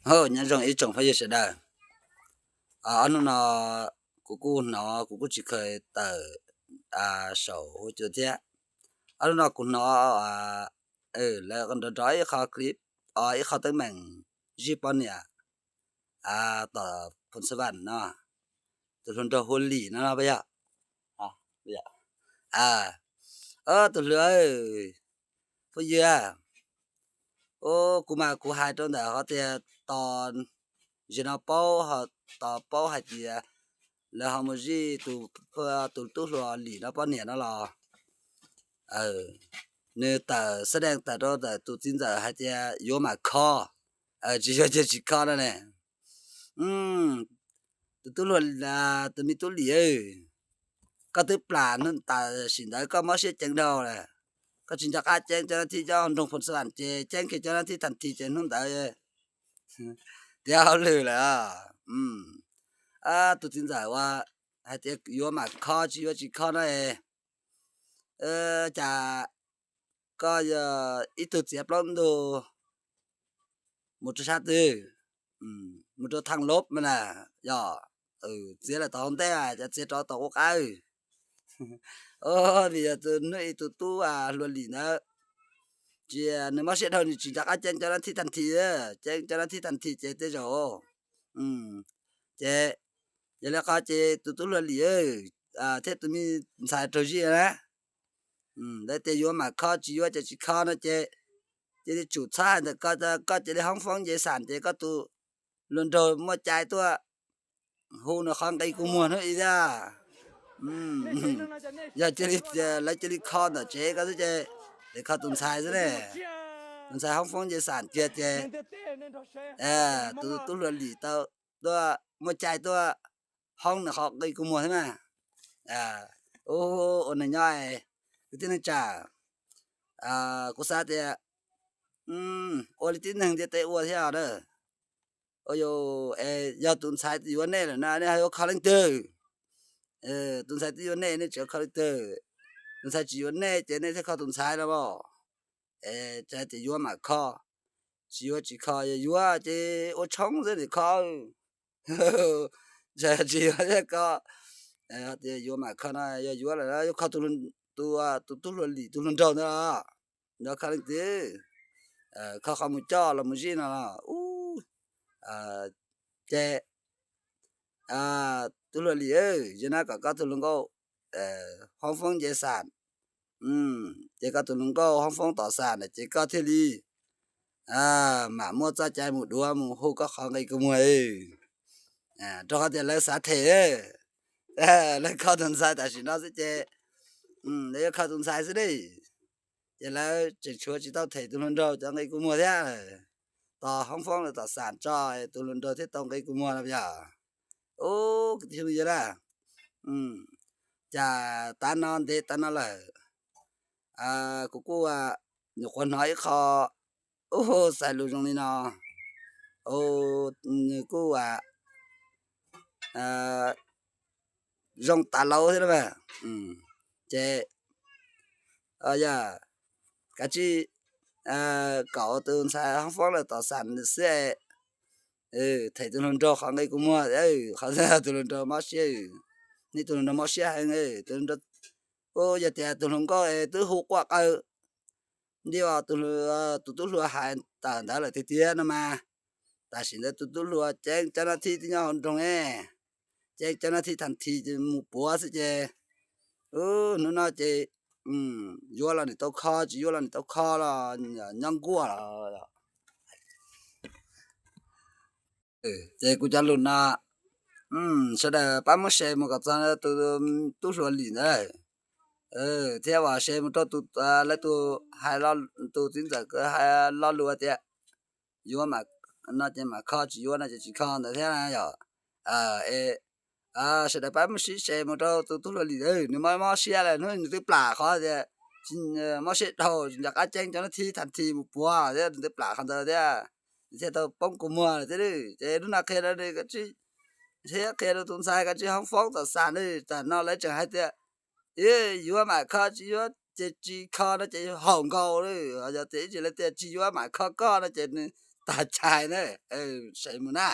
Ho nyob zoo ib tsoom phooj ywg sawv daws. Ob hnub no kuv kuj hnov kuv kuj tsis kheev tawm saum huab cua thiab. Ob hnub no kuv hnov lawv nrov nrov ib qho clip, ib qho teeb meem zij poj niam tom Phoos Xab Vam no, tus hluas nraug Hua Lim no no puas yog? Tus hluas, phooj ywg, kuv mas kuv hais rau ntawm qhov tias tos, zaum no paub, tos paub hais tias lawv ho mus zij tus tub hluas Lim no poj niam no los, nws tawm xab dees tawm rau ntawm tus txiv ntxawm hais tias yuav mam kho, tsis yuav ces tsis kho no ne. Tus tub hluas, tus me tub Lim, koj twb plam hnub tam sim ntawd koj mob siab ceev dhau lawm. Koj tsis nco qab ceeb cov nab thib cov nroog Phoos Xab Vam ces ceeb kiag cov nab thib thas this ces hnub ntawd tiav hauj lwm lawm. Tus txiv ntxawm uas hais tias yuav mam kho tsis yuav tsis kho no es, cas koj yog ib tug txiav plaub ntug mus rau sab twg, mus rau Thaj Loj mas na, yog txiav lawm tom hauv ntej ces txiav rov tom qub qab. Vim yog tus hnub ib tus tub hluas Lim ntawd, tsis, nws mob siab dhau nws tsis nco qab ceeb cov nab thib thas this, ceeb cov nab thib thas this ces tej zaum, ces yog li qhov ces tus tub hluas Lim thiab tus me ntxhais raug zij na, lawv tias yuav mam kho tsis yuav ces tsis kho no ces, cia li tsum txhob hais ntawm koj, koj cia li hoob foob nce xam ces koj tus hluas nraug muaj cai tuaj hu nws qhov nqi kua muag hnub ib thiab. Yog cia li, lawv cia li kho ntawm tsev koj xwb ces, es kho tus ntxhais xwb ne. Tus ntxhais hoob foob nce xam kiag ces tus tub hluas Lim tau tuaj muaj cai tuaj hoob nws qhov nqi kua muag thiab mas. Ua neeg nyob, kwv tij neej tsa, kuv xav tias ua li tib neeg ntiaj teb ua thiab na. Ua, yog tus ntxhais yuav nej lawm na nej ho yuav kho leej twg? Tus ntxhais twb yuav nej nej tseem kho leej twg? Tus ntxhais tsis yuav nej ces nej thiaj kho tus ntxhais los as. Es txawm tias yuav mam kho, tsis yuav tsis kho, yog yuav ces ua tshoob xwb nim kho. Tsis yuav thiab koj, tias yuav mam kho no, yog yuav lawm yuav kho tus, tus tub hluas Lim tus hluas nraug ntawd los, nrog kho leej twg? Kho qhov mus coj los mus zij no los ub. Ces tub hluas Lim, yog no kom koj tus hluas nkauj hoob foob nce xam, ces koj tus hluas nkauj hoob foob tom xam na ces koj thiaj li mam muaj txoj cai mus duav mus hu koj qhov nqi kua muag. Rau qhov tias lawv xav them, lawv kho tus ntxhais tam sim no xwb ces, lawv yuav kho tus ntxhais xwb ne. Ces lawv tseem tshuav tsis tau them tus hluas nraug cov nqi kua muag thiab. Tos hoob foob lawv tom xam tso, tus hluas nraug thiaj tau nqi kua muag no yog. Ub, kwv tij phooj ywg na, cas tav no ntev tav no lawm, kuv kuj nyuam qhuav hnov ib qho, ub, xaiv lus zoo li no, nws kuj zoo tas laus thiab na. Ces yog kav tsij kom tus ntxhais hoob foob lawv tom xam xwb, them tus hluas nraug qhov nqi kua muag, qhov tus hluas nraug mob siab, nej tus hluas nraug mob siab heev, tus hluas nraug, yog tias tus hluas nkauj es twb hu quaj qw nti tus tub hluas hais tawm ntawd lawm tiag tiag no mas, tam sim ntawd tus tub hluas ceeb cov nab thib twb nyob hauv nroog ne, ceeb cov nab thib thas this mus puav xwb ces, hnub no ces yuav los nim tau kho, tsis yuav los nim tau kho los nyob nkuaj los. Ces kuv cov lus no sawv daws pab muab share mus kom txog tus tub hluas Lim ntawd, thiab uas share mus rau tus, lawv tus hais, tus txiv ntxawm hais lo lus tias yuav mam, no ces mam kho, tsis yuav no ces tsis kho ntawd thiab na yom. Es sawv daws pab muab sib share mus rau tus tub hluas Lim, nws mob mob siab lawm, hnub nws twb plam qhov tias mob siab dhau tsis nco qab ceeb cov nab thib thas this mus puav thiab, nws twb plam qhov ntawd thiab, nws thiaj tau poob kua muag lawm thiab. Ces hnub no qhia rau nws, thiab qhia rau tus ntxhais kav tsij hoob foob tom xam na, tam no lawv tseem hais tias yuav mam kho, tsis yuav ces tsis kho no ces haum nkaus li. Yog tias ib txhia lawv tias tsis yuav mam kho koj no ces nws tas cai na, sawv mus na.